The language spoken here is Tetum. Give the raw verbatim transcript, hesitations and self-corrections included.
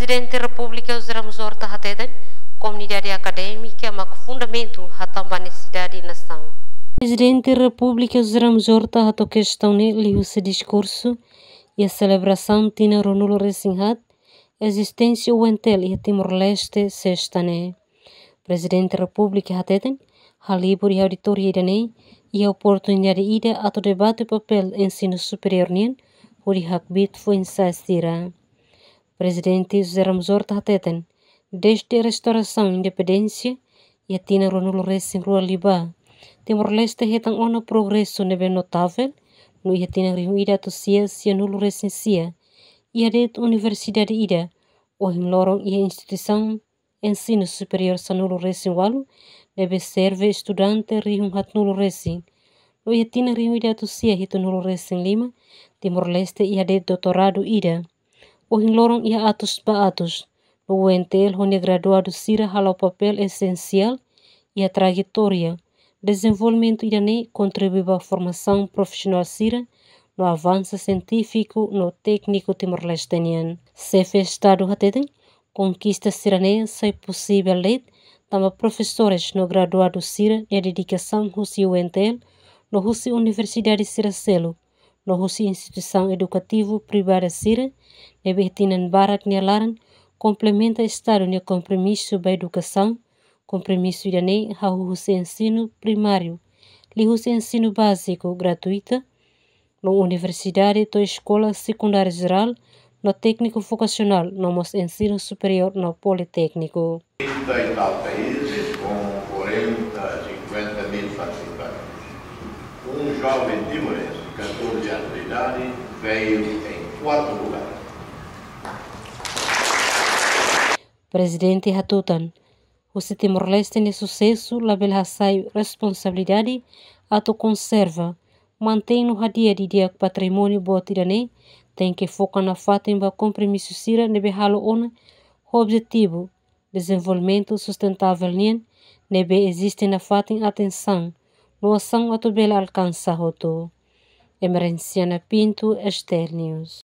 Prezidente Repúblika José Ramos Horta hateten, komunidade akadémika mak fundamentu hatán ba nesesidade nasaun. Prezidente Repúblika José Ramos Horta hato'o kestaun ne'e liuhusi diskursu iha selebrasaun tinan ruanulu-resin-haat ezisténsia U N T L iha Timor-Leste, sesta ne'e. Prezidente Repúblika hateten, halibur iha auditóriu ida-ne'e iha oportunidade ida atu debate papél ensinu superiór nian hodi hakbiit foin-sa'e sira. Prezidente José Ramos Horta hateten, dezde restaurasaun independénsia iha tinan ruanulu-resin-rua liubá, Timor-Leste hetan ona progresu ne'ebé notavel, no iha tinan rihun ida atus sia sianulu-resin-sia, iha de'it universidade ida, ohin loron iha instituisaun ensinu superiór sanulu-resin-ualu, ne'ebé serve estudante rihun haatnulu-resin. No iha tinan rihun ida atus sia hitunulu-resin-lima, Timor-Leste iha de'it doutoradu ida. Ohin loron iha atus ba atus, no U N T L ho nia graduadu sira hala'o papél esensiál iha trajetória dezenvolvimentu ida-ne'e, kontribui ba formasaun profisionál sira no avansu sientífiku no tékniku Timor-Leste nian. Xefe Estadu hateten, konkista sira-ne'e sai posivel de'it tanba profesores no graduadu sira-nia dedikasaun husi U N T L no husi universidade sira seluk, no husi instituisaun edukativu privada sira, ne'ebé tinan barak nia laran komplementa Estadu nia kompromisu ba edukasaun. Kompromisu ida-ne'e hahú husi ensinu primáriu, liuhusi ensinu báziku gratuita, no universidade to'o eskola sekundária jerál, no tékniku vokasionál, no mós ensinu superiór no politékniku. Trinta e tal países, com quarenta, cinquenta mil participantes. Um jovem timorense, catorze anos de idade, veio em quarto lugar. Prezidente hatutan, husi Timor-Leste nia susesu labele hasai responsabilidade atu konserva, mantein no hadi'a didi'ak patrimóniu boot ida-ne'e, tenke foka nafatin ba kompromisu sira ne'ebé halo ona ho objetivu dezenvolvimentu sustentável nian, ne'ebé ezije nafatin atensaun no asaun atu bele alkansa hotu. Emerenciana Pinto, S T L News.